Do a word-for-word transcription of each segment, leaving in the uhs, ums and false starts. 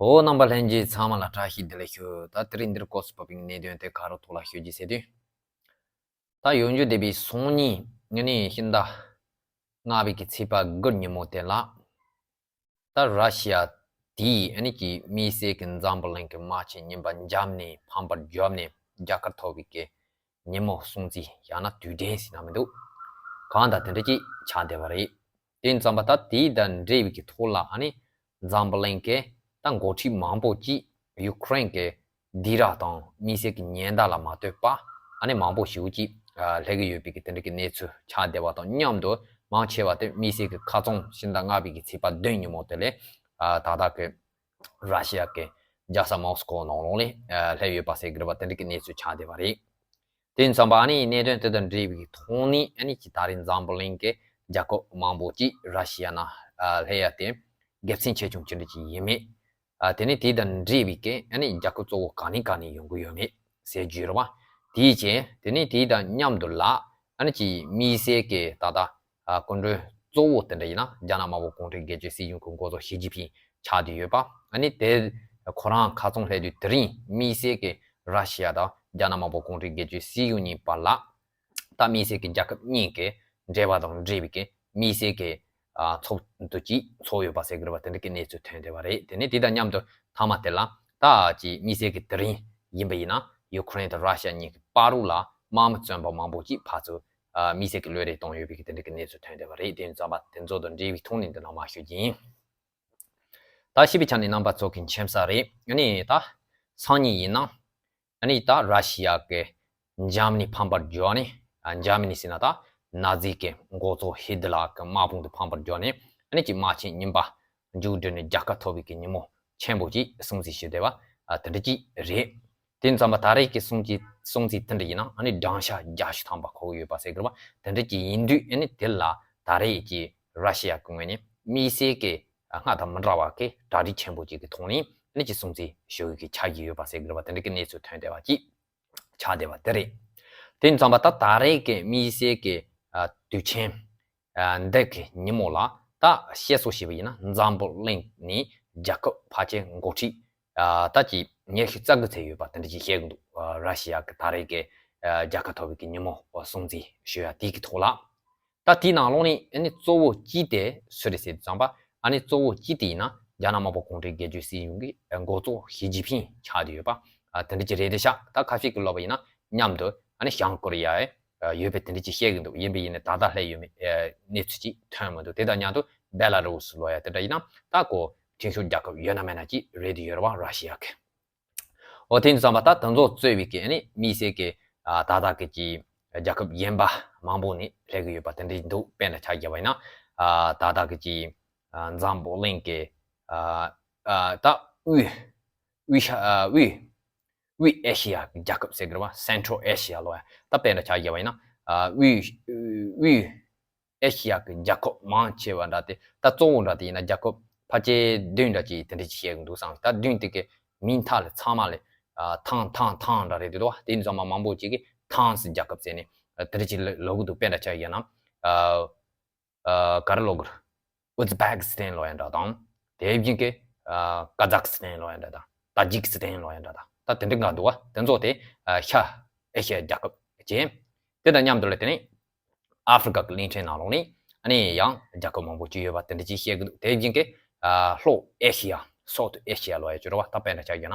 ཨོ། རྣམ་པ་ལྷན་རྒྱས་ཚང་མ་ལ་བཀྲ་ཤིས་བདེ་ལེགས་ཞུ། ད་དེ་རིང་འདིར་སྐོར་སུ་བབས་པའི་གནད་དོན་དེ་ག་རུ་ཐོག་ལ་ཤོད་ཀྱི་ཟེར་དུས། ད་ཡོང་རྒྱུ་བསྡད་པའི་སང་ཉིན་ངེད་ནི་ཤིང་རྟ་ལྔ་པའི་གི་ཚེས་པ་དགུ་ཉིན་མོ་དེ་ལ། ད་ར་ཤི་ཡ་དེས་ཨ་ནི་གི་དམིགས་བསལ་གྱི་འཛམ་བུ་གླིང་གི་དམག་ཆེན་རྙིང་པ་འཇམ་ནས་ཕམ་པར་བརྒྱབ་ནས་རྒྱལ་ཁ་ཐོབ་པའི་གི་ཉིན་མོ་སྲུང་བརྩི་ཡང་ན་དུས་དྲན་ཟེར་ན་མི་འདུག་གང་ལྟར་དེ་འདྲ་ཅིག་ཆགས་བསྡད་པ་རེད། དེ་ཙམ་པ་ད་དེ་དང་འབྲེལ་བའི་གི་ཐོག་ལ་ཨ་ནི་འཛམ་བུ་གླིང་གི་ད་འགོ་ཁྲིད་མང་པོ་ཅིག་ཡུ་ཀེ་རེན་གི་སྡིགས་ར་དང་དམིགས་བསལ་གྱི་ཉེན་བརྡ་ལ་མ་ལྟོས་པ་ཨ་ནི་མང་པོ་ཞིག་ཅིག་ཨ་སླེབས་ཀྱི་ཡོད་པའི་གི་དེ་འདྲ་གི་གནས་ཚུལ་ཆགས་བསྡད་པ་དང་མཉམ་དུ་མང་ཆེ་བ་དེ་དམིགས་བསལ་གྱི་ཁ་རྩང་ཕྱི་ཟླ་ལྔ་པའི་གི་ཚེས་པ་བདུན་ཉིན་མོ་དེ་ལས་ཨ་ད་ལྟ་གི་ར་ཤི་ཡ་གི་རྒྱལ་ས་མོ་སི་ཀོ་ནང་ལོགས་ལ་ཨ་སླེབས་ཡོད་པ་ཟེར་གྱི་རེད་པ། དེ་འདྲ་གི་གནས་ཚུལ་ཆགས་བསྡད་པ་རེད། དེ་ཙམ་པ་ཨ་ནི་གནད་དོན་དེ་དང་འབྲེལ་བའི་ཐོག་ནས་ཨ་ནི་ཅིག་ད་རེས་འཛམ་བུ་གླིང་གི་རྒྱལ་ཁབ་མང་པོ་ཅིག་ར་ཤི་ཡ་ནང་ཨ་སླེབས་ཡ་དེ་དགེ་མཚན་ཆེ་ཆུང་ཅི་འདྲ་ཅིག་ཡིན་མེད། ཨ་དེ་ནས་དེ་དང་འབྲེལ་བའི་གི་ཨ་ནི་རྒྱལ་ཁབ་གཙོ་བོ་ག་ནས་ག་ནས་ཡོང་གི་ཡོད་མེད་ཟེར་རྒྱུ་རེད་པ། དེའི་རྗེས་དེ་ནས་དེ་དང་མཉམ་དུ་ལ་ཨ་ནི་ཅིག་དམིགས་བསལ་གྱི་ད་ལྟ་ཨ་སྐུ་མགྲོན་གཙོ་བོ་དེ་འདྲ་ཡིན་ན་རྒྱ་ནག་དམར་པོ་གུང་ཁྲན་སྒེར་གཅོད་སྲིད་གཞུང་གི་འགོ་གཙོ་ཞི་ཅིན་ཕིང་ཆགས་བསྡད་ཡོད་པ། ཨ་ནི་དེ་ཁོ་རང་ཁ་རྩང་སླེབས་དུས་དེ་རིང་དམིགས་བསལ་གྱི་ར་ཤི་ཡ་དང་རྒྱ་ནག་དམར་པོ་གུང་ཁྲན་སྒེར་གཅོད་སྲིད་གཞུང་གཉིས་བར་ལ་ད་དམིགས་བསལ་གྱི་རྒྱལ་ཁབ་གཉིས་ཀྱི་འབྲེལ་བ་དང་འབྲེལ་བའི་གི་དམིགས་བསལ་གྱི་ཨ་ཚོགས་འདུ་ཅིག་ཚོགས་ཡོད་པ་ཟེར་གྱི་རེད་པ། དེ་འདྲ་གི་གནས་ཚུལ་ཐོན་བསྡད་པ་རེད། དེ་ནས་དེ་དང་མཉམ་དུ་མཐའ་མ་དེ་ལ་ད་ཅིག་དམིགས་བསལ་གྱི་དེ་རིང་ཡིན་པ་ཡིན་ན་ཡུ་ཀེ་རེན་དང་ར་ཤི་ཡ་གཉིས་ཀྱི་བར་དུ་ལ་དམག་མི་བཙོན་པ་མང་པོ་ཅིག་ཕར་ཚུར་ཨ་དམིགས་བསལ་གྱི་གློད་རེས་བཏང་ཡོད་པའི་གི་དེ་འདྲ་གི་གནས་ཚུལ་ཐོན་བསྡད་པ་རེད། དེ་ཙམ་པ་དེ་ཚོ་དང་འབྲེལ་བའི་ཐོག་ནས་འདི་ནང་མར་ཞུ་རྒྱུ་ཡིན། ད་ཞིབ་པའི་ཆ་ནས་རྣམ་པ་ཚོ་གི་མཁྱེན་གསལ་རེད། ཨ་ནི་ད་སང་ཉིན་ཡིན་ན་ཨ་ནི་ད་ར་ཤི་ཡ་གི་འཇར་མ་ནི་ཕམ་པར་བརྒྱབ་ནས། ཨ་འཇར་མ་ནི་ཟེར་ན་ད་ན་ཛི་གི་འགོ་གཙོ་ཧི་ཏི་ལར་གི་དམག་དཔུང་དེ་ཕམ་པར་བརྒྱབ་ནས་ཨ་ནི་ཅིག་དམག་ཆེན་རྙིང་པ་མཇུག་བསྒྲིལ་ནས་རྒྱལ་ཁ་ཐོབ་པའི་གི་ཉིན་མོ་ཆེན་པོ་ཅིག་སྲུང་བརྩི་ཞུས་བསྡད་པ་ཨ་དེ་འདྲ་ཅིག་རེད། དེ་ཙམ་པ་ད་རེས་ཀྱི་སྲུང་བརྩི་སྲུང་བརྩི་དེ་འདྲ་ཡིན་ན་ཨ་ནི་སྦྲང་ཤ་བརྒྱ་ཤུ་ཐམ་པ་འཁོར་གྱི་ཡོད་པ་ཟེར་གྱི་རེད་པ། དེ་འདྲ་ཅིག་ཡིན་དུས་ཨ་ནི་དེ་ལ་ད་རེས་ཀྱི་ར་ཤི་ཡ་གི་ངོས་ནས་དམིགས་བསལ་གྱི་ཨ་སྔར་དང་མི་འདྲ་བ་གི་གྲ་སྒྲིག་ཆེན་པོ་ཅིག་གི་ཐོག་ནས་ཨ་ནི་ཅིག་སྲུང་བརྩི་ཞུ་གི་ཆགས་ཀྱི་ཡོད་པ་ཟེར་གྱི་རེད་པ། དེ་འདྲ་གི་གནས་ཚུལ་ཐོན་བསྡད་པ་ཅིག་ཆགས་བསྡད་པ་དེ་རེད། དེ་ཙམ་པ་ད་ད་རེས་ཀྱི་དམིགས་བསལ་གྱི་ཨ་དུས་ཆེན་ཨ་འདི་གི་ཉིན་མོ་ལ་ད་བཤད་སྲོལ་ཞིག་ཡིན་ན་འཛམ་བུ་གླིང་ནས་རྒྱལ་ཁབ་ཕལ་ཆེར་འགོ་ཁྲིད་ཨ་ད་ཅིག་ཉི་ཤུ་རྩ་དགུ་ཙམ་ཡོད་པ་དེ་འདྲ་ཅིག་བཤད་གི་འདུག་ཨ་ར་ཤི་ཡ་གི་ད་རེས་ཀྱི་ཨ་རྒྱལ་ཁ་ཐོབ་པའི་གི་ཉིན་མོ་སྲུང་བརྩི་ཞུ་ཡ་དེ་གི་ཐོག་ལ། ད་དེའི་ནང་ལོགས་ནས་ཨ་ནི་གཙོ་བོ་གཅིག་དེ་སུ་རེད་ཟེར་དུས་ཙམ་པ་ཨ་ནི་གཙོ་བོ་གཅིག་དེ་ཡིན་ན་རྒྱ་ནག་དམར་པོ་གུང་ཁྲན་སྒེར་གཅོད་སྲིད་གཞུང་གི་འགོ་གཙོ་ཞི་ཅིན་ཕིང་ཆགས་བསྡད་ཡོད་པ། ཨ་དེ་འདྲ་ཅིག་རེད་དེ་ཤག་ད་ཁ་ཤས་ཀྱིས་ལབ་པ་ཡིན་ན་མཉམ་དུ་ཨ་ནི་བྱང་ཀོ་རི་ཡ་ཡོད་པའི་དེ་འདྲ་ཅིག་བཤད་གི་འདུག་ཡིན་པ་ཡིན་ནའི་ད་ལྟ་སླེབས་ཡོད་མེད་གནས་ཚུལ་ཅིག་ཐོན་མི་འདུག་དེ་དང་མཉམ་དུ་བེ་ལ་རུ་སི་ལབ་ཡ་དེ་འདྲ་ཡིན་ན་ད་ཁོ་འཐུས་ཤོར་རྒྱལ་ཁབ་ཡོད་ན་མེད་ན་ཅིག་རེད་དེ་ཡོད་རེད་པ་ར་ཤི་ཡ་གི། འོ་དེ་ཙམ་པ་ད་དེ་ཚོ་གཙོས་པའི་གི་ཨ་ནི་དམིགས་བསལ་གྱི་ཨ་ད་ལྟ་གི་ཅིག་རྒྱལ་ཁབ་གཞན་པ་མང་པོ་ནས་སླེབས་ཀྱི་ཡོད་པ་དེ་འདྲ་འདུག་དཔེར་ན་ཆ་བཞག་པ་ཡིན་ན་ཨ་ད་ལྟ་གི་ཅིག་ཨ་འཛམ་བུ་གླིང་གི་ཨ་ཨ་ད་དབུས་དབུས་ཤ་ཨ་དབུས་དབུས་ཨེ་ཤི་ཡ་གི་རྒྱལ་ཁབ་ཟེར་གི་རེད་པ། Central Asia ལབ་ཡ། ད་དཔེར་ན་ཆ་བཞག་པ་ཡིན་ན་ཨ་དབུས་དབུས་ཨེ་ཤི་ཡ་གི་རྒྱལ་ཁབ་མང་ཆེ་བ་འདྲ་དེ་ད་གཙོ་བོ་འདྲ་དེ་ཡིན་ན་རྒྱལ་ཁབ་ཕལ་ཆེར་བདུན་འདྲ་ཅིག་དེ་འདྲ་ཅིག་བཤད་གི་འདུག་བསམ། ད་བདུན་དེ་གི་མིང་མཐའ་ལ་ཚང་མ་ལ་ཨ་ཐང་ཐང་ཐང་འདྲ་རེད་འདུག་བ། དེ་ཚང་མ་མང་པོ་ཅིག་གིས་ཐང་སི་རྒྱལ་ཁབ་ཟེར་ནས་ཨ་དེ་འདྲ་ཅིག་ལབ་གི་འདུག་དཔེར་ན་ཆ་བཞག་ན་ཨ་ཨ་ག་རེ་ལབ་དགོས་རེད། ཨུ་ཛི་བེག་སི་ཐན་ལབ་ཡ་འདྲ་དང་། དེ་བཞིན་གྱི་ཨ་ཀ་ཛག་སི་ཐན་ལབ་ཡ་འདྲ་དང་། ཏ་ཇིག་སི་ཐན་ལབ་ཡ་འདྲ་དང་། ད་དེ་འདྲ་འགའ་འདུག་བ། དེ་ཚོ་དེ་ཨ་ཤར་ཨེ་ཤི་ཡ་རྒྱལ་ཁབ་ཅན། དེ་དང་མཉམ་དུ་ལ་དེ་ནི་ཨ་ཧྥི་རི་ཀ་གི་གླིང་ཕྲན་ནང་ལོགས་ནས་ཨ་ནི་ཡང་རྒྱལ་ཁབ་མང་པོ་ཅིག་ཡོད་པ་དེ་འདྲ་ཅིག་བཤད་གི་འདུག་དེ་བཞིན་གྱི་ཨ་ལྷོ་ཨེ་ཤི་ཡ། South Asia ལབ་ཡ་ཅིག་ཡོད་རེད་བ། ད་དཔེར་ན་ཆ་བཞག་ན་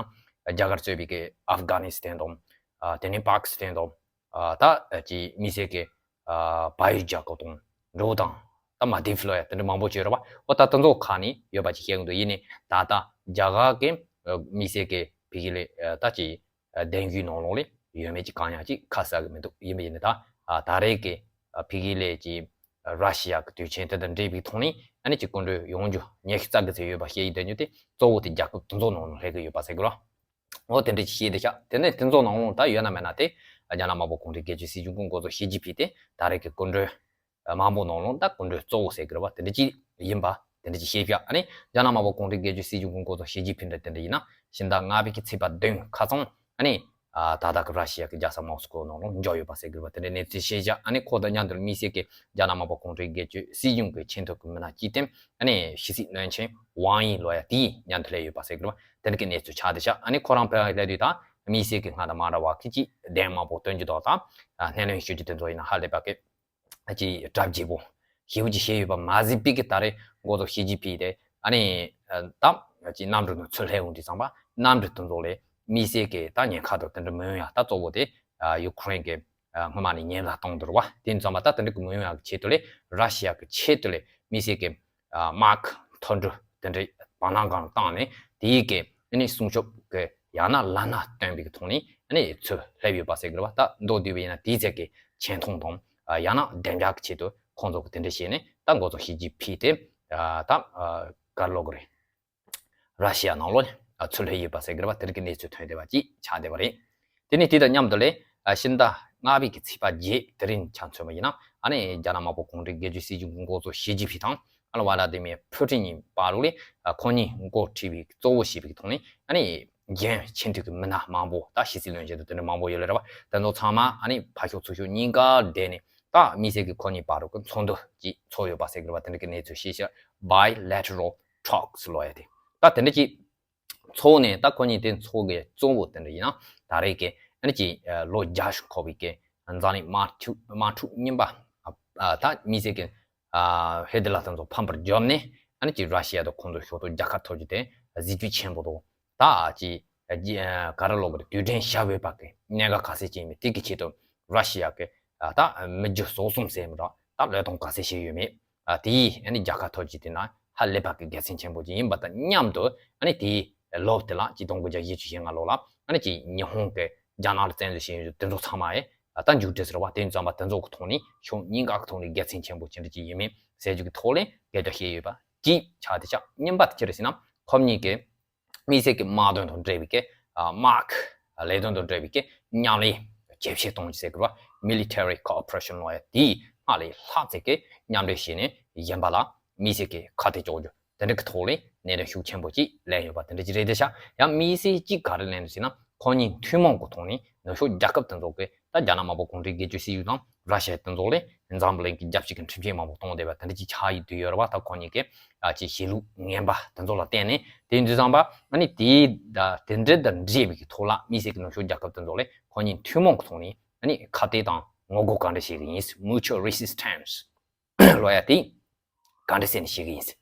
རྒྱ་གར་གཙོས་པའི་གི་ཨབ་གྷ་ནི་སི་ཐན་དང་། ཨ་དེ་ནས་པཱ་ཀི་སི་ཐན་དང་། ཨ་ད་ཅིག་དམིགས་བསལ་གྱི་ཨ་བལ་ཡུལ་རྒྱལ་ཁབ་དང་འགྲོ་དང་། ད་མཱལ་དིབ་ལབ་ཡ་དེ་འདྲ་མང་པོ་ཅིག་ཡོད་རེད་བ། འོ་ད་དེ་ཚོ་ཁག་ནས་ཡོད་པ་ཅིག་བཤད་གི་འདུག་ཡིན་ནའི་ད་ལྟ་རྒྱ་གར་གྱི་ཨ་དམིགས་བསལ་གྱི་ཕ་གི་ལ་ཨ་ད་ཅིག་ཨ་གདན་ཞུའི་ནང་ལོགས་ལ་ཡོད་མེད་ཅིག་གང་ཡང་ཅིག་ཁ་གསལ་གི་མི་འདུག་ཡིན་པ་ཡིན་ནའི་ད་ཨ་ད་རེས་ཀྱི་ཨ་ཕ་གི་ལ་ཅིག་ར་ཤི་ཡ་གི་དུས་ཆེན་དེ་དང་འབྲེལ་བའི་ཐོག་ནས་ཨ་ནི་ཅིག་སྐུ་མགྲོན་ཡོང་རྒྱུ་ཉི་ཤུ་རྩ་དགུ་ཙམ་ཡོད་པ་བཤད་ཡི་དེ་ཉིད་དེ་གཙོ་བོ་དེ་རྒྱལ་ཁབ་དེ་ཚོ་ནང་ལ་སླེབས་ཀྱི་ཡོད་པ་ཟེར་གི་རེད། འོ་དེ་འདྲ་ཅིག་བཤད་དེ་ཤག་དེ་ནས་དེ་ཚོ་ནང་ལོགས་ད་ཡོད་ན་མེད་ན་དེ་རྒྱ་ནག་དམར་པོ་གུང་ཁྲན་སྒེར་གཅོད་སྲིད་གཞུང་གི་འགོ་གཙོ་ཞི་ཅིན་ཕིང་དེ་ད་རེས་ཀྱི་སྐུ་མགྲོན་མང་པོ་ནང་ལོགས་ད་སྐུ་མགྲོན་གཙོ་བོ་ཟེར་གི་རེད་བ། དེ་འདྲ་ཅིག་ཡིན་པ་དེ་འདྲ་ཅིག་བཤད་ཤག་ཨ་ནི་རྒྱ་ནག་དམར་པོ་གུང་ཁྲན་སྒེར་གཅོད་སྲིད་གཞུང་གི་འགོ་གཙོ་ཞི་ཅིན་ཕིང་འདྲ་དེ་འདྲ་ཡིན་ན་ཕྱི་ཟླ་ལྔ་པའི་གི་ཚེས་པ་བདུན་ཁ་སང་ཨ་ནི་ ཨ་ད་ལྟ་གི་ར་ཤི་ཡ་གི་རྒྱལ་ས་མོ་སི་ཀོ་ནང་ལ་འབྱོར་ཡོད་པ་ཟེར་གི་རེད་པ། དེ་འདྲའི་གནས་ཚུལ་ཤེས་བྱ། ཨ་ནི་ཁོ་དང་མཉམ་དུ་དམིགས་བསལ་གྱི་རྒྱ་ནག་དམར་པོ་གུང་ཁྲན་སྒེར་གཅོད་སྲིད་གཞུང་གི་ཆེས་མཐོ་གི་མི་སྣ་གཅིག་དེ་ཨ་ནི་ཕྱི་སྲིད་བློན་ཆེན་ཝང་ཡི་ལོ་ཡ་དེའི་མཉམ་དུ་སླེབས་ཡོད་པ་ཟེར་གི་རེད་པ། དེ་འདྲ་གི་གནས་ཚུལ་ཆགས་བསྡད་ཤག་ཨ་ནི་ཁོ་རང་ཕེབས་སླེབས་དུས་ད་དམིགས་བསལ་གྱི་སྔར་དང་མ་འདྲ་བ་གི་ཅིག་གདན་མང་པོ་སྟོན་རྒྱུ་དང་ད་སྣེ་ལེན་ཞུ་རྒྱུ་དེ་ཚོ་ཡིན་ན་ཧ་ལས་པ་གི་ཅིག་གྲ་རྒྱས་པོ་ཞེ་པོ་ཅིག་བྱས་ཡོད་པ་མ་ཟད་པའི་གི་ད་རེས་འགོ་ཐོག་ཞི་ཅིན་ཕིང་དེ་ཨ་ནི་ད་ཅིག་གནམ་གྲུ་ནང་ཚུར་སླེབས་འོང་དུས་ཙམ་པ་གནམ་གྲུ་དེ་ཚོ་ལས་དམིགས་བསལ་གྱི་ད་ཉེན་ཁ་དང་དེ་འདྲ་མི་ཡོང་ཡ། ད་གཙོ་བོ་དེ་ཡུ་ཁུ་རེན་གྱི་སྔོན་མ་ནས་ཉེན་བརྡ་བཏང་འདུག་རེད་པ། དེ་ཙམ་པ་ད་དེ་འདྲ་གི་མི་ཡོང་ཡ་གི་ཆེད་དུ་ལས་ར་ཤི་ཡ་གི་ཆེད་དུ་ལས་དམིགས་བསལ་གྱི་མཱག་མཐོ་འབྲིང་དེ་འདྲའི་བར་སྣང་སྒང་བཏང་ནས་དེའི་གི་ཨ་ནི་སྲུང་སྐྱོབ་ཀྱི་ཡང་ན་བླ་ན་སྟོན་པའི་ཐོག་ནས་ཨ་ནི་ཚུར་སླེབས་ཡོད་པ་ཟེར་གི་རེད་པ། ད་མདོར་བསྡུས་པ་ཡིན་ན་དེའི་ཚད་ཀྱི་ཆེ་མཐོང་དང་ཡང་ན་བདེ་འཇགས་ཀྱི་ཆེད་དུ་ཁོང་ཚོ་གི་དེ་འདྲ་བྱས་ནས་ད་འགོ་ཐོག་ཞི་ཅིན་ཕིང་དེ་ད་ག་རེ་ལབ་དགོས་རེད། ར་ཤི་ཡ་ནང་ལོགས་ནས་ཚུར་སླེབས་ཡོད་པ་ཟེར་གི་རེད་པ། དེ་རིགས་ཀྱི་གནས་ཚུལ་ཐོན་བསྡད་པ་ཅིག་ཆགས་བསྡད་པ་རེད། དེ་ནས་དེ་དང་མཉམ་དུ་ལས་ཕྱི་ཟླ་ལྔ་པའི་གི་ཚེས་པ་བརྒྱད་དེ་རིང་ཆ་མཚོན་པ་ཡིན་ན་ཨ་ནི་རྒྱ་ནག་དམར་པོ་གུང་ཁྲན་སྒེར་གཅོད་སྲིད་གཞུང་གི་འགོ་གཙོ་ཞི་ཅིན་ཕིང་དང་ཨ་ནི་ཝ་ལ་དི་མིར་ཕུ་ཏིན་གཉིས་བར་ལ་ལས་ཁོ་གཉིས་འགོ་ཁྲིད་པའི་གཙོ་བོ་བྱས་པའི་ཐོག་ནས་ཨ་ནི་གཞན་ཆེས་མཐོའི་གི་མི་སྣ་མང་པོ་ད་ཕྱི་སྲིད་བློན་ཆེན་དང་དེ་འདྲ་མང་པོ་ཡོད་ལ་རེད་པ། དེ་ཚོ་ཚང་མ་ཨ་ནི་ཕར་ཕྱོགས་ཚུར་ཕྱོགས་གཉིས་ཀ་བསྡད་ནས་ད་དམིགས་བསལ་གྱི་ཁོ་གཉིས་བར་དུ་གི་ཚོགས་འདུ་ཅིག་ཚོགས་ཡོད་པ་ཟེར་གི་རེད་པ། དེ་འདྲ་གི་གནས་ཚུལ་ཤེས་བྱ་bilateral talks ལབ་ཡ་དེ་ད་དེ་འདྲ་ཅིག་ཚོགས་ནས་ད་ཁོ་གཉིས་དེ་ཚོགས་ཀྱི་གཙོ་བོ་དེ་འདྲ་ཡིན་ན་ད་རེས་ཀྱི་ཨ་ནི་ཅིག་ལོ་བརྒྱ་ཞིག་འཁོར་བའི་གི་འཛམ་གླིང་དམག་འཁྲུག་དམག་འཁྲུག་གཉིས་པ་ད་དམིགས་བསལ་གྱི་ཧི་ཏི་ལ་དེ་ཚོ་ཕམ་པར་བརྒྱབ་ནས་ཨ་ནི་ཅིག་ར་ཤི་ཡ་དང་ཁོང་ཚོ་ཕྱོགས་གཏོགས་རྒྱལ་ཁབ་ཐོག་གི་དེ་གཟི་བརྗིད་ཆེན་པོ་དང་ད་ཅིག་ག་རེ་ལབ་དགོས་རེད། དུས་དྲན་བྱ་འོས་པ་གི་གནད་འགག་ག་ཚད་ཅིག་ཡིན་མིན་དེ་གི་ཆེད་དུ་ར་ཤི་ཡ་གི་ད་མི་རྒྱུ་ཟོག་གསུམ་ཟེར་མི་འདྲ་ད་བློས་གཏོང་ག་ཚད་བྱས་ཡོད་མེད། ཨ་དེ་ཡིས་ཨ་ནི་རྒྱལ་ཁ་ཐོབ་ཀྱི་དེ་ན་ཧ་ལས་པ་གི་དགེ་མཚན་ཆེན་པོ་ཅིག་ཡིན་པ་དང་མཉམ་དུ་ཨ་ནི་དེའི་ལོ་དེ་ལ་ཆིག་སྟོང་དགུ་བརྒྱ་བཞི་བཅུ་ཞེ་ལྔ་ལོ་ལ་ཨ་ནི་ཅིག་ཉི་ཧོང་གི་རྒྱ་ནག་ལ་བཙན་འཛུལ་བྱས་ཡོད་དེ་ཚོ་ཚང་མ་ཨེ་ད་མཇུག་སྒྲིལ་ཟེར་བ་དེ་ཙམ་པ་དེ་ཚོ་གི་ཐོག་ནས་ཕྱོགས་གཉིས་ཀ་གི་ཐོག་ནས་དགེ་མཚན་ཆེན་པོ་ཅི་འདྲ་ཅིག་ཡིན་མིན་ཟེར་རྒྱུ་གི་ཐོག་ལས་སྐད་ཆ་བཤད་ཡོད་པ་གཅིག་ཆགས་བསྡད་ཤག་གཉིས་པ་དེ་ཅི་རེད་ཟེར་ན་ཁོ་གཉིས་ཀྱི་དམིགས་བསལ་གྱི་དམག་དོན་དང་འབྲེལ་བའི་གི་དམག་ལས་དོན་དང་འབྲེལ་བའི་གི་མཉམ་ལས་ཇེ་ཆེ་གཏོང་རྒྱུ་ཟེར་གི་རེད་པ། military cooperation ལབ་ཡ་དེ་སྔར་ལས་ལྷག་ཙམ་གི་མཉམ་འབྲེལ་བྱས་ནས་གཞན་པ་ལ་དམིགས་བསལ་གྱི་ཁ་གཏད་གཅོག་རྒྱུ་དེ་འདྲ་གི་ཐོག་ལས་གནད་དོན་ཤུགས་ཆེན་པོ་ཅིག་གླེང་ཡོད་པ་དེ་འདྲ་ཅིག་རེད་བསྡད་ཤག་ཡང་དམིགས་བསལ་གཅིག་ག་རེ་གླེང་འདུག་ཟེར་ན་ཁོ་གཉིས་ཐུན་མོང་གི་ཐོག་ནས་ནུབ་ཕྱོགས་རྒྱལ་ཁབ་དེ་ཚོ་གི་ད་རྒྱ་ནག་དམར་པོ་གུང་ཁྲན་སྒེར་གཅོད་སྲིད་གཞུང་དང་ར་ཤ་ཡ་དེ་ཚོ་ལས་འཛམ་བུ་གླིང་གི་རྒྱལ་སྤྱི་གི་ཁྲིམས་ཆད་མང་པོ་གཏོང་བསྡད་པ་དེ་འདྲ་ཅིག་ཆགས་ཡོད་དུས་ཡོད་རེད་བ། ད་ཁོ་གཉིས་ཀས་ཨ་ཅིག་བྱེད་ལུགས་ངན་པ་དེ་ཚོ་ལ་བརྟེན་ནས་དེ་ཡིན་དུས་ཙམ་པ་ཨ་ནི་དེའི་ད་དེ་འདྲ་དང་འབྲེལ་བའི་གི་ཐོག་ལ་དམིགས་བསལ་གྱི་ནུབ་ཕྱོགས་རྒྱལ་ཁབ་དེ་ཚོ་ལས་ཁོ་གཉིས་ཐུན་མོང་གི་ཐོག་ནས་ཨ་ནི་ཁ་གཏད་དང་ངོ་རྒོལ་ག་འདྲ་བྱེད་གི་ཡིན། mutual resistance ལབ་ཡ་དེ་ག་འདྲ་ཟེར་ནས་བྱེད་གི་ཡིན།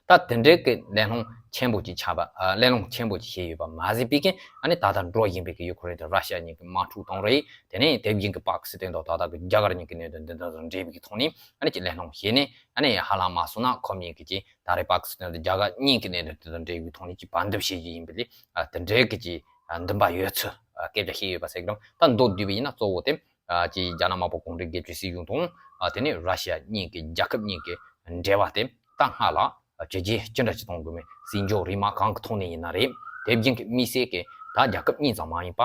ད་དེ་འདྲའི་གི་གླེང་སློང་ཆེན་པོ་ཅིག་ཆགས་པ་ཨ་གླེང་སློང་ཆེན་པོ་ཅིག་བྱས་ཡོད་པ་མ་ཟད་པའི་གི་ཨ་ནི་ད་ལྟ་འགྲོ་བཞིན་པའི་གི་ཡུ་ཁུ་རེན་དང་ར་ཤི་ཡ་གཉིས་ཀྱི་དམག་འཁྲུག་གཏོང་རེས། དེ་ནས་དེ་བཞིན་གྱི་པ་ཀི་སི་ཐན་དང་ད་ལྟ་གི་རྒྱ་གར་གཉིས་ཀྱི་གནད་དོན་འདི་འདྲ་དང་འབྲེལ་བའི་གི་ཐོག་ནས་ཨ་ནི་ཅིག་གླེང་སློང་བྱས་ནས་ཨ་ནི་ཧ་ལམ་མ་སོང་ན་ཁོ་གཉིས་ཀྱི་ཅིག་ད་རེས་པ་ཀི་སི་ཐན་དང་རྒྱ་གར་གཉིས་ཀྱི་གནད་དོན་འདི་དང་འབྲེལ་བའི་ཐོག་ནས་ཅིག་བར་འདུམ་བྱེད་རྒྱུ་ཡིན་པ་ལས་ཨ་དེ་འདྲའི་གི་ཅིག་ཨ་འདུན་པ་ཡོད་ཚུལ་ཨ་སྐད་ཆ་བཤད་ཡོད་པ་ཟེར་གི་རེད། ད་མདོར་བསྡུས་པ་ཡིན་ན་གཙོ་བོ་དེ་ཨ་ཅིག་རྒྱ་ནག་དམར་པོ་གུང་ཁྲན་སྒེར་གཅོད་སྲིད་གཞུང་དང་ཨ་དེ་ནས་ར་ཤི་ཡ་གཉིས་ཀྱི་རྒྱལ་ཁབ་གཉིས་ཀྱི་འབྲེལ་བ་དེ་ད་སྔར་ལ་བྱས་རྗེས་ཅི་འདྲ་ཅིག་གཏོང་དགོས་མིན་ཟིན་འཇོག་རིལ་མ་གང་གི་ཐོག་ནས་ཡིན་ན་རེད། དེ་བཞིན་གྱི་དམིགས་བསལ་གྱི་ད་རྒྱལ་ཁབ་གཉིས་ཙམ་མ་ཡིན་པ་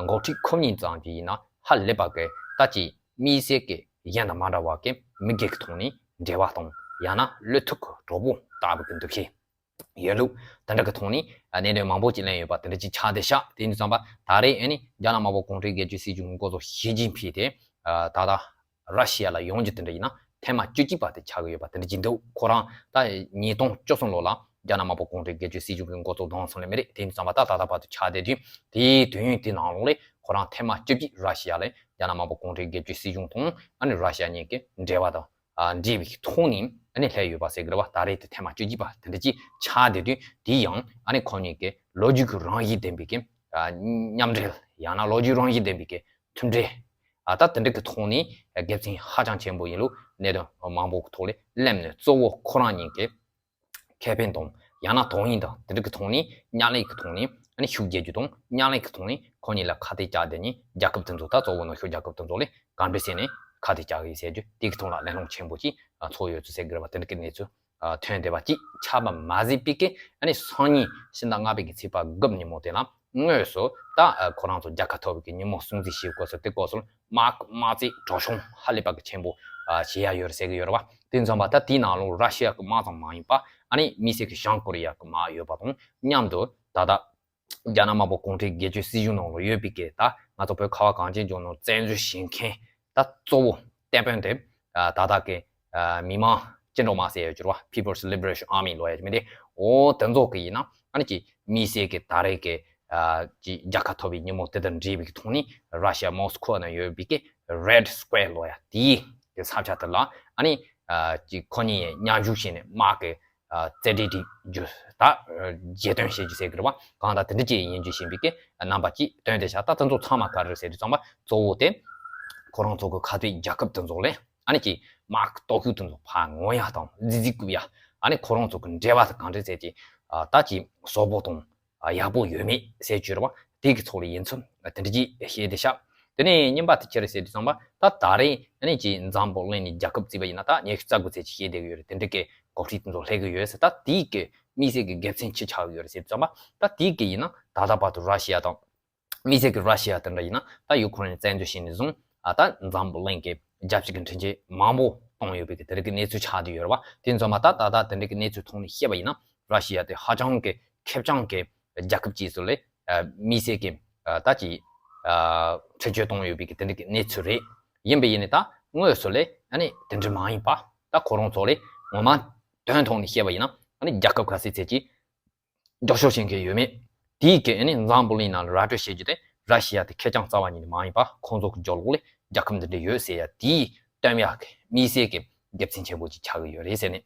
འགོ་ཁྲིད་ཁོ་གཉིས་ཙམ་གྱི་ཡིན་ན་ཧ་ལས་པ་གི་ད་ཅིག་དམིགས་བསལ་གྱི་གཞན་དང་མ་འདྲ་བ་གི་མི་སྒེར་གྱི་ཐོག་ནས་འབྲེལ་བ་དང་ཡང་ན་བློ་ཐུག་གི་གྲོགས་པོ་ལྟ་བུ་གི་འདུ་ཤེས་ཡོད་ལུགས་དེ་འདྲ་གི་ཐོག་ནས་གནད་དོན་མང་པོ་ཅིག་གླེང་ཡོད་པ་དེ་འདྲ་ཅིག་ཆགས་བསྡད་ཤག་དེ་ཡིན་དུས་ཙམ་པ་ད་རེས་ཨ་ནི་རྒྱ་ནག་དམར་པོ་གུང་ཁྲན་སྒེར་གཅོད་སྲིད་གཞུང་གི་འགོ་གཙོ་ཞི་ཅིན་ཕིང་དེ་ད་ལྟ་ར་ཤི་ཡ་ལ་ཡོང་རྒྱུ་དེ་འདྲ་ཡིན་ན་ཐེངས་མ་བཅུ་གཅིག་པ་དེ་ཆགས་ཀྱི་ཡོད་པ་དེ་འདྲ་ཅིག་འདུག་ཁོ་རང་ད་ཉིས་སྟོང་བཅུ་གསུམ་ལོ་ལ་རྒྱ་ནག་དམར་པོ་གུང་ཁྲན་སྒེར་གཅོད་སྲིད་གཞུང་གི་འགོ་གཙོ་བདམས་སོང་ལེ་མི་རེད། དེ་ཡིན་དུས་ཙམ་པ་ད་ད་ལྟ་བར་དུ་ཆགས་བསྡད་དུས་དེའི་དུས་ཡུན་དེ་ནང་ལོགས་ལས་ཁོ་རང་ཐེངས་མ་བཅུ་གཅིག་ར་ཤི་ཡ་ལ་རྒྱ་ནག་དམར་པོ་གུང་ཁྲན་སྒེར་གཅོད་སྲིད་གཞུང་དང་ཨ་ནི་ར་ཤི་ཡ་གཉིས་ཀྱི་འབྲེལ་བ་དང་ཨ་འབྲེལ་བའི་ཐོག་ནས་ཨ་ནི་སླེབས་ཡོད་པ་ཟེར་གི་རེད་བ། ད་རེས་དེ་ཐེངས་མ་བཅུ་གཅིག་པ་དེ་འདྲ་ཅིག་ཆགས་བསྡད་དུས་དེ་ཡང་ཨ་ནི་ཁོ་གཉིས་ཀྱི་ལོ་རྒྱུས་ཀྱི་རང་བཞིན་ལྡན་པའི་གི་ཨ་མཉམ་འབྲེལ་ཡང་ན་ལོ་རྒྱུས་རང་བཞིན་ལྡན་པའི་གི་མཐུན་འབྲེལ། ཨ་ད་དེ་འདྲ་གི་ཐོག་ནས་དགེ་མཚན་ཧ་ཅང་ཆེན་པོ་ཡིན་ལུགས་གནད་དོན་མང་པོ་གི་ཐོག་ལས་གླེང་ནས་གཙོ་བོ་ཁོ་རང་གཉིས་ཀྱི་ཁེ་ཕན་དང་ཡང་ན་དོན་སྙིང་དང་དེ་འདྲ་གི་ཐོག་ནས་མཉམ་ལས་ཀྱི་ཐོག་ནས་ཨ་ནི་ཤུགས་རྒྱག་རྒྱུ་དང་མཉམ་ལས་ཀྱི་ཐོག་ནས་ཁོ་གཉིས་ལ་ཁ་གཏད་བཅག་དེ་ནི་རྒྱལ་ཁབ་དེ་ཚོ་ད་གཙོ་བོ་ནུབ་ཕྱོགས་རྒྱལ་ཁབ་དེ་ཚོ་ལས་གང་འདྲ་བྱས་ནས་ཁ་གཏད་བཅག་གི་ཡིན་ཟེར་རྒྱུ་དེ་གི་ཐོག་ལ་གླེང་སློང་ཆེན་པོ་ཅིག་ཚོགས་ཡོད་ཚུལ་ཟེར་གི་རེད་བ། དེ་འདྲ་གི་གནས་ཚུལ། ཐོན་བསྡད་པ་གཅིག་ཆགས་པ་མ་ཟད་པའི་གི་ཨ་ནི་སང་ཉིན་ཕྱི་ཟླ་ལྔ་པའི་གི་ཚེས་པ་དགུ་ཉིན་མོ་དེ་ལ་དངོས་སུ་ད་ཁོ་རང་ཚོ་རྒྱལ་ཁ་ཐོབ་པའི་གི་ཉིན་མོ་སྲུང་བརྩི་ཞུ་དགོས་ཚུལ་དེ་སྐོར་སོགས་དམག་དམག་རྩེད་གྲོགས་ཤོང་ཧ་ལས་པ་གི་ཆེན་པོ་བྱེད་ཡ་ཡོད་རེད་ཟེར་གི་ཡོད་རེད་བ། དེ་ཙམ་པ་ད་དེའི་ནང་ལོགས་ར་ཤི་ཡ་གི་དམག་ཙམ་མ་ཡིན་པ་ཨ་ནི་དམིགས་བསལ་གི་བྱང་ཀོ་རི་ཡ་གི་དམག་ཡོད་པ་དང་མཉམ་དུ་ད་ལྟ་རྒྱ་ནག་དམར་པོ་གུང་ཁྲན་སྒེར་གཅོད་སྲིད་གཞུང་ནང་ལ་ཡོད་པའི་གི་ད་ ང་ཚོ་བོད་ཁ་བ་གངས་ཅན་ལྗོངས་ནང་བཙན་འཛུལ་བྱེད་མཁན་ད་གཙོ་བོ་གཏེ་དཔོན་དེ་ཨ་ད་ལྟ་གི་ཨ་མི་མང་སྤྱི་འགྲོ་མ་ཟེར་ཡོད་ཀྱི་རེད་བ། People's Liberation Army ལོ་ཡ་ཅི་མི་དེ། འོ་དེ་ཚོ་གི་ཡིན་ན་ཨ་ནི་ཅི་དམིགས་བསལ་གི་ད་རེས་གི་ཨ་ཅི་རྒྱལ་ཁ་ཐོབ་པའི་ཉིན་མོ་དེ་དང་འབྲེལ་བའི་གི་ཐོག་ནས་ར་ཤི་ཡ་མོ་སི་ཁོ་ན་ཡོད་པའི་གི་Red Square ལོ་ཡ་དེའི་གི་ས་ཆ་དེ་ལ་ཨ་ནི་ཨ་ཅི་ཁོ་གཉིས་མཉམ་ཞུགས་བྱས་ནས་དམག་གི་ཨ་རྩེད་འགྲན་སྒྲིག་རྒྱུ་ད་རྗེས་སྟོན་བྱེད་རྒྱུ་ཟེར་གི་རེད་བ། གང་ལྟར་དེ་འདྲ་ཅིག་ཡིན་རྒྱུ་བཞིན་པའི་གི་རྣམ་པ་ཅིག་སྟོན་དེ་ཤག་ད་དེ་ཚོ་ཚང་མ་ག་རེ་རེད་ཟེར་དུས་ཙམ་པ་གཙོ་བོ་དེ་ཁོ་རང་ཚོ་གི་ཁ་གཏད་རྒྱལ་ཁབ་དེ་ཚོ་ལས་ཨ་ནི་ཅིག་དམག་གི་སྟོབས་ཤུགས་དེ་ཚོ་ཕར་ངོམ་ཡ་དང་རྫིག་རྫིག་རྐུབ་ཡ། ཨ་ནི་ཁོ་རང་ཚོ་གི་འབྲེལ་བ་དེ་གང་འདྲ་ཟེར་ཅིག་ཨ་ད་ཅིག་སོག་པོ་དང་ཨ་ཡག་པོ་ཡོད་མེད་ཟེར་རྒྱུ་རེད་བ། དེ་གི་ཐོག་ལ་ཡིན་ཚུལ་དེ་འདྲ་ཅིག་བཤད་དེ་ཤག་དེ་ནས་རྙིང་པ་དེ་ཅི་རེད་ཟེར་དུས་ཙམ་པ་ད་ད་རེས་ཨ་ནི་ཅིག་འཛམ་བུ་གླིང་ནས་རྒྱལ་ཁབ་བརྩིས་པ་ཡིན་ན་ད་ཉི་ཤུ་རྩ་དགུ་ཙམ་ཅིག་བཤད་བསྡད་ཀྱི་ཡོད་རེད། དེ་འདྲ་གི་འགོ་ཁྲིད་དེ་ཚོ་སླེབས་ཀྱི་ཡོད་ཟེར། ད་དེའི་གི་དམིགས་བསལ་གྱི་དགེ་མཚན་ཅི་ཆགས་ཀྱི་ཡོད་རེད་ཟེར་དུས་ཙམ་པ་ད་དེའི་གི་ཡིན་ན་ད་ལྟ་བར་དུ་ར་ཤི་ཡ་དང་དམིགས་བསལ་གྱི་ར་ཤི་ཡ་དེ་འདྲ་ཡིན་ན་ད་ཡུ་ཁུ་རེན་བཙན་འཛུལ་བྱས་ནས་བཟུང་ཨ་ད་འཛམ་བུ་གླིང་གི་རྒྱལ་སྤྱི་གི་འཕྲིན་ཆས་མང་པོ་བཏང་ཡོད་པའི་གི་དེ་རིགས་ཀྱི་གནས་ཚུལ་ཆགས་བསྡད་ཡོད་རེད་བ། དེ་ཚང་མ་ད་ད་ལྟ་དེ་འདྲ་གི་གནས་ཚུལ་ཐོག་ནས་བཤད་པ་ཡིན་ན་ར་ཤི་ཡ་དེ་ཧ་ཅང་གི་ཁེར་རྐྱང་གི་རྒྱལ་ཁབ་ཅིག་སུ་ལས་ཨ་དམིགས་བསལ་གྱི་ཨ་ད་ཅིག་ཨ་འཕྲིན་བཅོལ་བཏང་ཡོད་པའི་གི་དེ་འདྲ་གི་གནས་ཚུལ་རེད། ཡིན་པ་ཡིན་ནའི་ད་དངོས་སུ་ལས་ཨ་ནི་དེ་འདྲ་མ་ཡིན་པ་ད་ཁོ་རང་ཚོ་ལས་ངོ་མ་དོན་ཐོག་ནས་བཤད་པ་ཡིན་ན་ཨ་ནི་རྒྱལ་ཁབ་ག་ཚད་ཚད་ཀྱིས་རྒྱབ་སྐྱོར་བྱེད་མཁན་ཡོད་མེད། དེའི་གི་ཨ་ནི་འཛམ་བུ་གླིང་ནང་ལ་ར་སྤྲོད་བྱེད་རྒྱུ་དེ་ར་ཤི་ཡ་དེ་ཁེར་རྐྱང་རྩ་བ་ཉིད་ནས་མ་ཡིན་པ་ཁོང་ཚོ་གི་རྒྱབ་ལོགས་ལས་རྒྱལ་ཁབ་འདི་འདྲ་ཡོད་ཟེར་ཡ་དེའི་སྟོན་ཡག་གི་དམིགས་བསལ་གྱི་དགེ་མཚན་ཆེན་པོ་ཅིག་ཆགས་ཀྱི་ཡོད་རེད་ཟེར་ནས།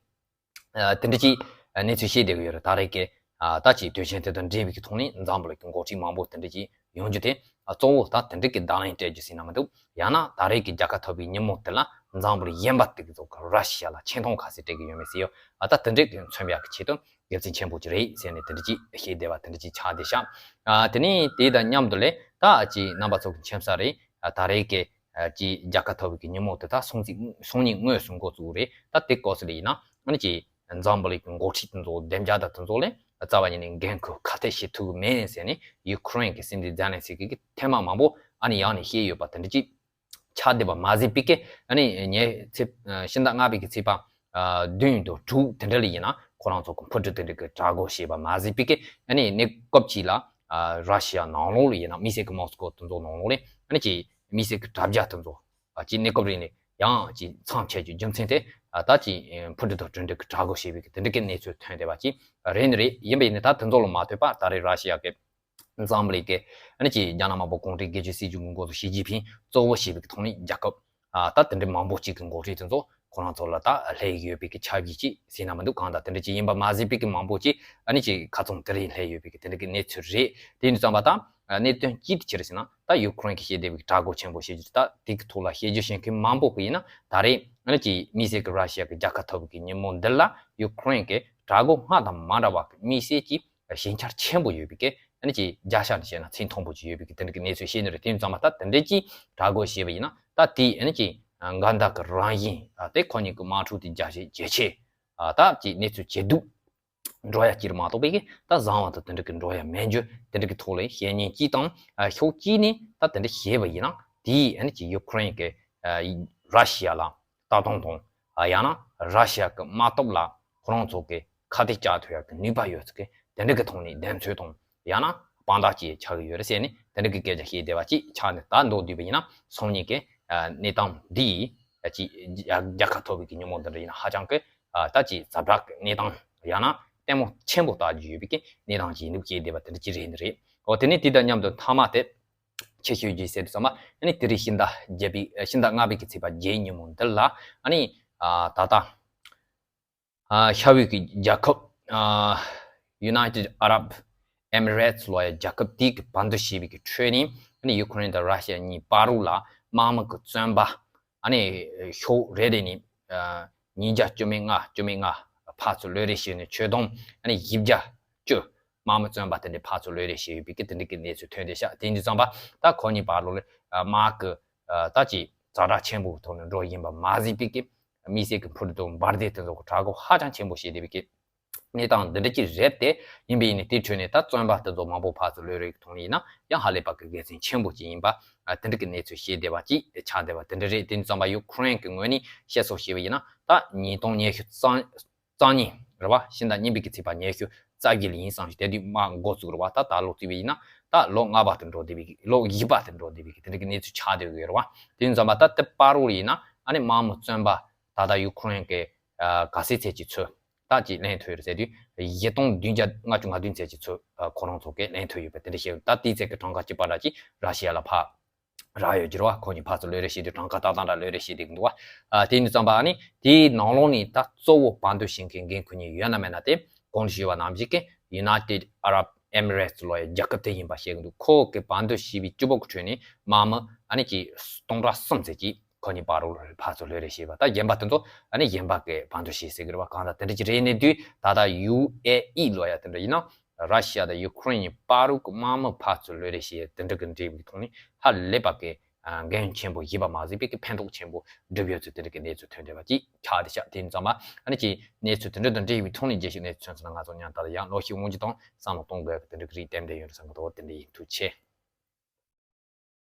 ཨ་དེ་འདྲ་ཅིག་གནས་ཚུལ་བཤད་བསྡད་ཀྱི་ཡོད་རེད། ད་རེས་ཀྱི་ཨ་ད་ཅིག་དུས་ཆེན་དེ་དང་འབྲེལ་བའི་གི་ཐོག་ནས་འཛམ་བུ་གླིང་གི་འགོ་ཁྲིད་མང་པོ་དེ་འདྲ་ཅིག་ཡོང་རྒྱུ་དེ་ཨ་གཙོ་བོ་ད་དེ་འདྲ་གི་བརྡ་ལན་སྤྲད་རྒྱུ་ཟེར་ན་མི་འདུག་ཡང་ན་ད་རེས་ཀྱི་རྒྱལ་ཁ་ཐོབ་པའི་ཉིན་མོ་དེ་ལ་འཛམ་བུ་གླིང་གཞན་པ་དེ་གི་ཚོ་གི་ར་ཤི་ཡ་ལ་ཆེ་མཐོང་ག་ཚོད་སྤྲད་ཀྱི་ཡོད་མེད་ཟེར་ཡོད། ཨ་ད་དེ་འདྲ་གི་མཚོན་ཡག་གི་ཆེད་དུ་དགེ་མཚན་ཆེན་པོ་ཅིག་རེད་ཟེར་ནས་དེ་འདྲ་ཅིག་བཤད་བསྡད་པ་དེ་འདྲ་ཅིག་ཆགས་བསྡད་ཤག་ཨ་དེ་ནས་དེ་དང་མཉམ་དུ་ལས་ད་ཅིག་རྣམ་པ་ཚོ་གི་མཁྱེན་གསལ་རེད། ཨ་ད་རེས་ཀྱི་ཨ་ཅིག་རྒྱལ་ཁ་ཐོབ་པའི་གི་ཉིན་མོ་དེ་ད་སང་ཚིག་སང་ཉིན་དངོས་སུ་འགོ་བཙུགས་རེད། ད་དེ་སྐབས་སུ་ལ་ཡིན་ན་ཨ་ནི་ཅིག་འཛམ་བུ་གླིང་གི་འགོ་ཁྲིད་དེ་ཚོ་སྡེ་བརྒྱད་དང་དེ་ཚོ་ལས་རྩ་བ་ཉིད་ནས་འགན་ཁུར་ཁ་གཏད་བྱེད་ཐུབ་ཀྱི་མེད་ཟེར་ནས་ཡུ་ཁུ་རེན་གྱི་སྲིད་འཛིན་ཛེ་ལན་སི་ཀི་གིས་ཐེངས་མ་མང་པོ་ཨ་ནི་ཡང་ནས་བཤད་ཡོད་པ་དེ་འདྲ་ཅིག་ཆགས་བསྡད་པ་མ་ཟད་པའི་གི་ཨ་ནི་ཉེ་ཚེ་ཕྱི་ཟླ་ལྔ་པའི་གི་ཚེས་པ་བདུན་དང་དྲུག་དེ་འདྲ་ལ་ཡིན་ན་ཁོ་རང་ཚོ་གི་འཕུར་གྲུ་དེ་འདྲ་གི་དྲག་རྒོལ་བྱས་པ་མ་ཟད་པའི་གི་ཨ་ནི་གནས་སྐབས་ཅིག་ལ་ར་ཤི་ཡ་ནང་ལོགས་ལ་ཡིན་ན་དམིགས་བསལ་གི་མོ་སི་ཀོ་དེ་ཚོ་ནང་ལོགས་ལ་ཨ་ནི་ཅིག་དམིགས་བསལ་གི་དྲ་རྒྱ་དེ་ཚོ་ཅིག་གནས་སྐབས་རིང་ནས་ཡང་ཅིག་མཚམས་ཆད་རྒྱུ་རྒྱུ་མཚན་དེ་ད་ཅིག་འཕུར་གྲུ་དང་འཕུར་གྲུ་གི་དྲག་རྒོལ་བྱས་པའི་གི་དེ་འདྲ་གི་གནས་ཚུལ་ཐོན་བསྡད་པ་ཅིག་རེད་ནི་རེད། ཡིན་པ་ཡིན་ནའི་ད་དེ་ཚོ་ལ་མ་ལྟོས་པར་ད་རེས་ར་ཤི་ཡ་གི་འཛམ་བུ་གླིང་གི་ཨ་ནི་ཅིག་རྒྱ་ནག་དམར་པོ་གུང་ཁྲན་སྒེར་གཅོད་སྲིད་གཞུང་གི་འགོ་གཙོ་ཞི་ཅིན་ཕིང་གཙོ་བོ་བྱས་པའི་ཐོག་ནས་རྒྱལ་ཁབ་ཨ་ད་དེ་འདྲའི་མང་པོ་ཅིག་གི་འགོ་ཁྲིད་དེ་ཚོ་ཁོ་རང་ཚོ་ལ་ད་སླེབས་ཡོད་པའི་གི་ཆ་བཞག་ཅིག་ཟེར་ན་མི་འདུག་གང་ལྟར་དེ་འདྲ་ཅིག་ཡིན་པ་མ་ཟད་པའི་གི་མང་པོ་ཅིག་ཨ་ནི་ཅིག་ཁ་རྩང་དེ་རིང་སླེབས་ཡོད་པའི་གི་དེ་འདྲ་གི་གནས་ཚུལ་རེད། དེ་ཡིན་དུས་ཙམ་པ་ད་གནད་དོན་གཅིག་དེ་ཅི་རེད་ཟེར་ན་ད་ཡུ་ཁུ་རེན་གྱིས་བྱས་བསྡད་པའི་གི་དྲག་རྒོལ་ཆེན་པོ་བྱེད་རྒྱུ་ད་དེ་གི་ཐོག་ལ་བཤད་རྒྱུ་བྱེད་མཁན་མང་པོ་གི་ཡིན་ན་ད་རེས་ཨ་ནི་ཅིག་དམིགས་བསལ་གི་ར་ཤི་ཡ་གི་རྒྱལ་ཁ་ཐོབ་པའི་གི་ཉིན་མོ་འདི་ལ་ཡུ་ཁུ་རེན་གྱི་དྲག་རྒོལ་སྔར་དང་མ་འདྲ་བ་གི་དམིགས་བསལ་གྱི་ཞན་ཆ་ཆེན་པོ་ཡོད་པའི་གི་ཨ་ནི་ཅིག་བརྒྱ་ཆ་ནས་བཤད་ན་ཚད་མཐོན་པོ་ཅིག་ཡོད་པའི་གི་དེ་འདྲ་གི་གནས་ཚུལ་བཤད་ནི་རེད། དེ་ཡིན་ཙང་མ་ད་དེ་འདྲ་ཅིག་དྲག་རྒོལ་བྱས་པ་ཡིན་ན་ད་དེ་ཨ་ནི་ཅིག་འགལ་ཟླ་གི་རང་བཞིན་དེ་ཁོ་གཉིས་ཀྱི་དམག་འཁྲུག་དེ་རྒྱ་ཆེ་ཇེ་ཆེ་ད་ཅིག་གནས་ཚུལ་ཇེ་སྡུག་འགྲོ་ཡ་ཅིག་རེད་མ་གཏོགས་པའི་གི་ད་བཟང་བ་དང་དེ་འདྲ་གི་འགྲོ་ཡ་མེད་རྒྱུ་དེ་འདྲ་གི་ཐོག་ལ་བཤད་མཁན་གཅིག་དང་ཕྱོགས་གཅིག་ནས་ད་དེ་འདྲ་བྱས་པ་ཡིན་ན་དེ་ཨ་ནི་ཅིག་ཡུ་ཁུ་རེན་གི་ར་ཤི་ཡ་ལ་ལྟ་སྟངས་དང་ཡང་ན་ར་ཤི་ཡ་གི་དམག་སྟོབས་ལ་ཁོ་རང་ཚོ་གི་ཁ་གཏད་བཅག་ཐུབ་ཡག་གི་ནུས་པ་ཡོད་ཚུལ་གི་དེ་འདྲ་གི་ཐོག་ནས་བདེན་འཚོལ་དང་ཡང་ན་དཔང་རྟགས་ཅིག་ཆགས་ཀྱི་ཡོད་རེད་ཟེར་ནས་དེ་འདྲ་གི་སྐད་ཆ་བཤད་བསྡད་པ་ཅིག་ཆགས་ནས་ད་མདོར་བསྡུས་པ་ཡིན་ན་སང་ཉིན་གི་གནས་སྟངས་འདི་ཡིས་ཅིག་རྒྱལ་ཁ་ཐོབ་པའི་གི་ཉིན་མོ་འདི་འདྲ་ཡིན་ན་ཧ་ཅང་གི་ད་ཅིག་ཛ་དྲག་གི་གནས་སྟངས་ཡང་ན་ལྟད་མོ་ཆེན་པོ་ལྟ་རྒྱུ་ཡོད་པའི་གི་གནས་སྟངས་ཅིག་ཡིན་འདུག་བཤད་བསྡད་པ་དེ་འདྲ་ཅིག་རེད་ནི་རེད། འོ་དེ་ནས་དེ་དང་མཉམ་དུ་མཐའ་མ་དེ་ཆེ་ཤོས་ཀྱི་ཟེར་དུས་ཙམ་པ་ཨ་ནི་དེ་རིང་ཕྱི་ཟླ་བརྒྱད་པའི་ཕྱི་ཟླ་ལྔ་པའི་གི་ཚེས་པ་བརྒྱད་ཉིན་མོ་འདི་ལ་ཨ་ནི་ད་ལྟ་ཤར་ཝི་གི་རྒྱལ་ཁབ་United Arab Emirates ལོ་ཡ་རྒྱལ་ཁབ་དེའི་གི་བར་འདུམ་བྱས་པའི་གི་ཁྲོད་ནས་ཨ་ནི་ཡུ་ཁུ་རེན་དང་ར་ཤི་ཡ་གཉིས་བར་རུ་ལ་དམག་མི་གི་བཙོན་པ་ཨ་ནི་ཕྱོགས་རེ་རེ་ནས་ཉིས་བརྒྱ་བཅུ་མེད་ལྔ་བཅུ་མེད་ལྔ་ཕར་ཚུར་གློད་རེས་བྱས་ནས་ཆོད་དོན་ཨ་ནི་བཞི་བརྒྱ་བཅུ་དམག་མི་བཙོན་པ་དེ་འདྲ་ཕར་ཚུར་གློད་རེས་བྱས་ཡོད་པའི་གི་དེ་འདྲ་གི་གནས་ཚུལ་ཐོན་བསྡད་ཤག་དེ་ཡིན་དུས་ཙམ་པ་ད་ཁོ་གཉིས་བར་རུ་ལ་དམག་གི་ད་ཅིག་ཛ་དྲག་ཆེན་པོའི་ཐོག་ནས་འགྲོ་ཡིན་པ་མ་ཟད་པའི་གི་དམིགས་བསལ་གི་འཕུར་གྲུ་དང་འབར་མདེལ་དེ་ཚོ་གི་དྲག་རྒོལ་ཧ་ཅང་ཆེན་པོ་བྱས་བསྡད་པའི་གི་གནས་སྟངས་འདི་འདྲ་ཅིག་རེད་དེ། ཡིན་པ་ཡིན་ནའི་དེའི་ཁྲོད་ནས་ད་བཙོན་པ་དེ་ཚོ་མང་པོ་ཕར་ཚུར་གློད་རེས་གི་ཐོག་ནས་ཡིན་ན་ཡང་ཧ་ལས་པ་གི་དགེ་མཚན་ཆེན་པོ་ཅིག་ཡིན་པ་དེ་འདྲ་གི་གནས་ཚུལ་བཤད་བསྡད་པ་ཅིག་ཆགས་བསྡད་པ་དེ་འདྲ་རེད། དེ་ཡིན་ཙམ་པ་ཡུ་ཁུ་རེན་གི་ངོས་ནས་བཤད་སོ་བྱས་པ་ཡིན་ན་ད་ཉིས་སྟོང་ཉི་ཤུ་རྩ་གཉིས་རེད་བ། ཕྱི་ཟླ་གཉིས་པའི་གི་ཚེས་པ་ཉི་ཤུ་ རྩ་བརྒྱད་ལ་ཡིན་བསམ་ཞིག་དེ་དུས་མ་འགོ་བཙུགས་རེད་བ། ད་ད་ལོ་བརྩིས་པ་ཡིན་ན་ད་ལོ་ལྔ་པ་དེ་འགྲོ་བསྡད་པའི་ལོ་བཞི་པ་དེ་འགྲོ་བསྡད་པའི་དེ་འདྲ་གི་གནས་ཚུལ་ཆགས་བསྡད་ཡོད་རེད་བ། དེ་ཡིན་ཙང་མ་ད་དེ་བར་དུ་ཡིན་ན་ཨ་ནི་དམག་མི་བཙོན་པ་ད་ལྟ་ཡུ་ཁུ་རེན་གི་ག་ཚད་ཚད་ཀྱི་ཚོད་ད་ཅིག་ལེན་ཐུབ་ཡོད་རེད་ཟེར་དུས་བཞི་སྟོང་བདུན་བརྒྱ་ལྔ་བཅུ་ང་བདུན་ཚད་ཀྱི་ཚོད་ཁོ་རང་ཚོ་གིས་ལེན་ཐུབ་ཡོད་པ་དེ་འདྲ་བཤད་ཡོད། ད་དེའི་ཚད་ཀྱི་གྲངས་ཀ་གཅིག་པ་འདྲ་ཅིག་ར་ཤི་ཡ་ལ་ཕར་རག་ཡོད་ཀྱི་རེད་བ། ཁོ་གཉིས་ཕར་ཚུར་བློ་རེ་བྱེད་དུས་གྲངས་ཀ་ཏག་ཏག་འདྲ་བློ་རེ་བྱེད་བསྡད་ཀྱི་འདུག་བ། ཨ། དེ་ཡིན་དུས་ཙམ་པ་ཨ་ནི་དེའི་ནང་ལོགས་ནས་ད་གཙོ་བོ་བར་འདུམ་བྱེད་མཁན་འགན་ཁུར་མཁན་ཡོད་ན་མེད་ན་དེ་གོང་དུ་ཞུས་པ་ནང་བཞིན་གྱི་United Arab Emirates ལོ་ཡ་རྒྱལ་ཁབ་དེ་ཡིན་པ་བཤད་ཀྱི་འདུག་ཁོ་གི་བར་འདུམ་བྱས་པའི་སྤྱི་ཕོགས་ཀྱི་ཁྲོད་ནས་དམག་མི་ཨ་ནི་ཀྱི་སྟོང་ཕྲག་གསུམ་ཙམ་ཅིག་ཁོ་གཉིས་བར་རུ་ཕར་ཚུར་བློ་རེ་བྱས་པ། ད་གཞན་པ་དེ་ཚོ་ཨ་ནི་གཞན་པ་གི་བར་འདུམ་བྱས་ཟེར་གྱི་རེད་བ། གང་ལྟར་དེ་འདྲ་ཅིག་རེད་ནས་དུས་ད་ལྟ་ཡུ་ཨེ་ཨི་ལོ་ཡ་དེ་འདྲ་ཡིན་ན། ར་ཤི་ཡ་དང་ཡུ་ཁུ་རེན་གཉིས་བར་དུ་དམག་མི་ཕར་ཚུར་བློ་རེ་བྱེད་དེ་འདྲ་གི་འབྲེལ་བའི་ཐོག་ནས་ཧ་ལས་པ་གི་འགན་ཆེན་པོ་བཞེས་པ་མ་ཟད་པའི་གི་ཕན་ཐོགས་ཆེན་པོ་བསྒྲུབས་ཡོད་ཚུལ་དེ་འདྲ་གི་གནས་ཚུལ་ཐོན་བསྡད་པ་ཅིག་ཆགས་བསྡད་ཤག་དེ་ཡིན་ཙང་མ་ཨ་ནི་ཅིག་གནས་ཚུལ་དེ་འདྲ་དང་འབྲེལ་བའི་ཐོག་ནས་རྒྱལ་སྤྱིའི་གནས་ཚུལ་ཚོན་ཚོད་ང་ཚོ་ཉམས་ལྟ་ཡང་ལོ་ཤས་སྔོན་གྱི་དང་བསམ་བློ་གཏོང་དགོས་གི་དེ་འདྲ་གི་རིགས་ཏན་ཏན་ཡོད་རེད་བསམ་གི་འདུག་དེ་འདྲ་ཡིན། ཐུགས་རྗེ་ཆེ།